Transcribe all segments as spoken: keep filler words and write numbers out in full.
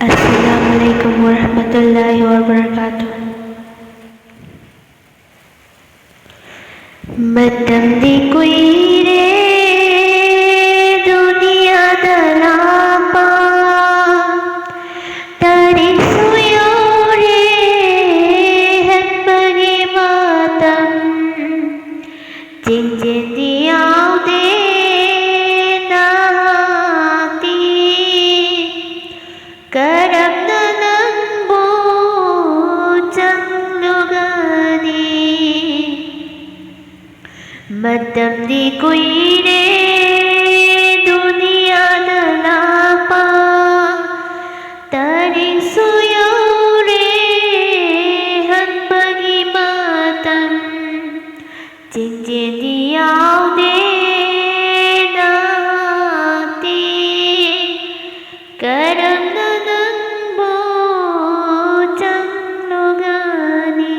ꯑꯁꯂꯥꯃꯨ ꯑꯂꯥꯏꯀꯨꯝ ꯋꯔꯍꯃꯇꯨꯜꯂꯥꯍꯤ ꯋꯕꯔꯀꯥꯇꯨꯍ꯫ ꯃꯇꯝꯗꯤ ꯀꯨꯏꯔꯦ ꯗꯨꯅꯤꯌꯥꯗ ꯂꯥꯛꯄ, ꯇꯥꯔꯤꯛꯁꯨ ꯌꯧꯔꯦ ꯍꯟꯕꯒꯤ ꯃꯇꯝ꯫ ꯆꯤꯡꯖꯦꯜꯗꯤ ꯌꯥꯎꯗꯦ ꯅꯍꯥꯛꯇꯤ, ꯀꯔꯝꯅ ꯅꯪꯕꯨ ꯆꯪꯂꯨꯒꯅꯤ? ꯃꯇꯝꯗꯤ ꯀꯨꯏꯔꯦ ꯗꯨꯅꯤꯌꯥꯗ ꯂꯥꯛꯄ, ꯇꯥꯔꯤꯛꯁꯨ ꯌꯧꯔꯦ ꯍꯟꯕꯒꯤ ꯃꯇꯝ꯫ ꯆꯤꯡꯖꯦꯜꯗꯤ ꯌꯥꯎꯗꯦ ꯅꯍꯥꯛꯇꯤ, ꯀꯔꯝꯅ ꯅꯪꯕꯨ ꯆꯪꯂꯨꯒꯅꯤ?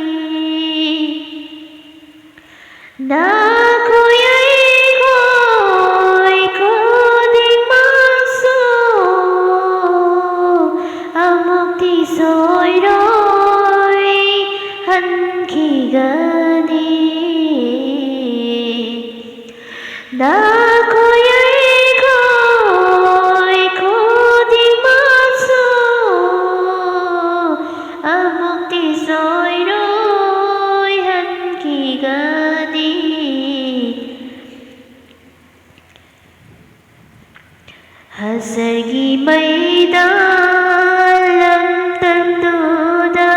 ꯅꯈꯣꯏ ꯑꯩꯈꯣꯏ ꯈꯨꯗꯤꯡꯃꯛꯁꯨ ꯑꯃꯨꯛꯇꯤ ꯁꯣꯏꯔꯣꯏ ꯍꯟꯈꯤꯒꯅꯤ꯫ ꯅꯈꯣꯏ ꯑꯩꯈꯣꯏ ꯈꯨꯗꯤꯡꯃꯛꯁꯨ ꯑꯃꯨꯛꯇꯤ ꯁꯣꯏꯔꯣꯏ ꯍꯟꯈꯤꯒꯅꯤ꯫ ꯍꯁꯔꯒꯤ ꯃꯩꯗꯥꯟ ꯂꯝꯗꯝꯗꯨꯗ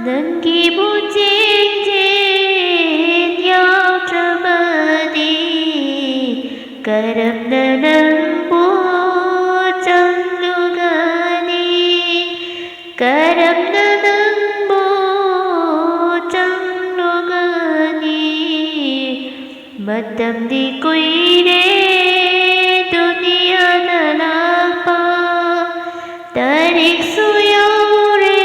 ꯅꯪꯒꯤ ꯄꯨꯟꯁꯤꯡꯁꯦ ꯌꯥꯎꯗ꯭ꯔꯕꯗꯤ ꯀꯔꯝꯅ ꯅꯪꯕꯨ ꯆꯪꯂꯨꯒꯅꯤ? ꯀꯔꯝꯅ ꯅꯪꯕꯨ ꯆꯪꯂꯨꯒꯅꯤ? ꯃꯇꯝꯗꯤ ꯀꯨꯏꯔꯦ ꯗꯨꯅꯤꯌꯥꯗ ꯂꯥꯛꯄ, ꯇꯥꯔꯤꯛꯁꯨ ꯌꯧꯔꯦ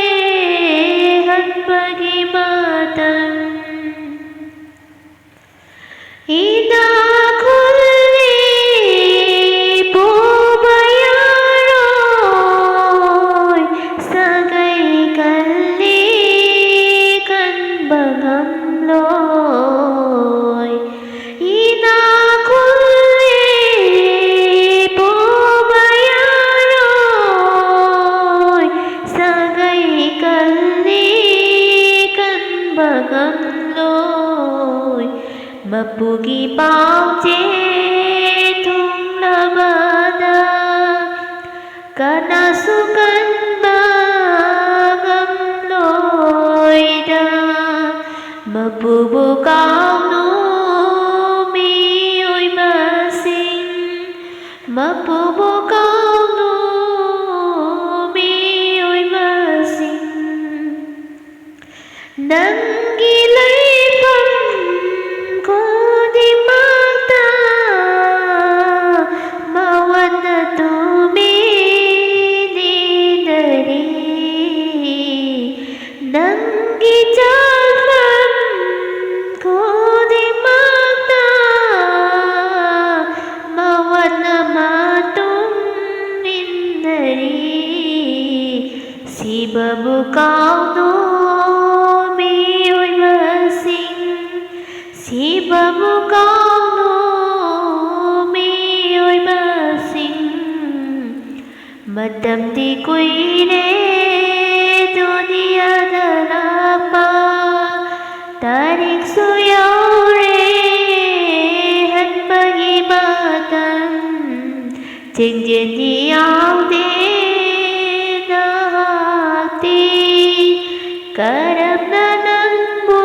ꯍꯟꯕꯒꯤ ꯃꯇꯝ꯫ ꯏꯅꯥꯛ ꯈꯨꯜꯂꯤ ꯄꯨꯕ ꯌꯥꯔꯣꯏ ꯃꯄꯨꯒꯤ ꯄꯥꯎꯆꯦ ꯊꯨꯡꯂꯕꯗ ꯀꯅꯥꯁꯨ ꯀꯟꯕ ꯉꯝꯂꯣꯏꯗ꯫ ꯃꯄꯨꯕꯨ ꯀꯥꯎꯅꯨ ꯃꯤꯑꯣꯏꯕꯁꯤꯡ, ꯃꯄꯨꯕꯨ ꯀꯥꯎꯅꯨ ꯃꯤꯑꯣꯏꯕꯁꯤꯡ꯫ ꯅꯪꯒꯤ ꯂꯩꯐꯝ ꯈꯨꯗꯤꯡꯃꯛꯇ ꯃꯋꯥꯅ ꯇꯨꯃꯤꯟ ꯏꯟꯅꯔꯤ꯫ ꯅꯪꯒꯤ ꯆꯠꯐꯝ ꯈꯨꯗꯤꯡꯃꯛꯇ ꯃꯋꯥꯅ ꯃꯇꯨꯡ ꯏꯟꯅꯔꯤ꯫ ꯁꯤꯕꯕꯨ ꯀꯥꯎꯅꯨ ꯃꯤꯑꯣꯏꯕꯁꯤꯡ, ꯁꯤꯕꯕꯨ ꯀꯥꯎꯅꯨ ꯃꯤꯑꯣꯏꯕꯁꯤꯡ꯫ ꯃꯇꯝꯗꯤ ꯀꯨꯏꯔꯦ ꯗꯨꯅꯤꯌꯥꯗ ꯂꯥꯛꯄ, ꯇꯥꯔꯤꯛꯁꯨ ꯌꯧꯔꯦ ꯍꯟꯕꯒꯤ ꯃꯇꯝ꯫ ꯆꯤꯡꯖꯦꯜꯗꯤ ꯌꯥꯎꯗꯦ ꯅꯍꯥꯛꯇꯤ, ꯀꯔꯝꯅ ꯅꯪꯕꯨ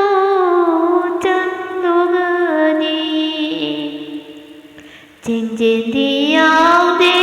ꯆꯪꯂꯨꯒꯅꯤ? ꯆꯤꯡꯖꯦꯜꯗꯤ ꯌꯥꯎꯗꯦ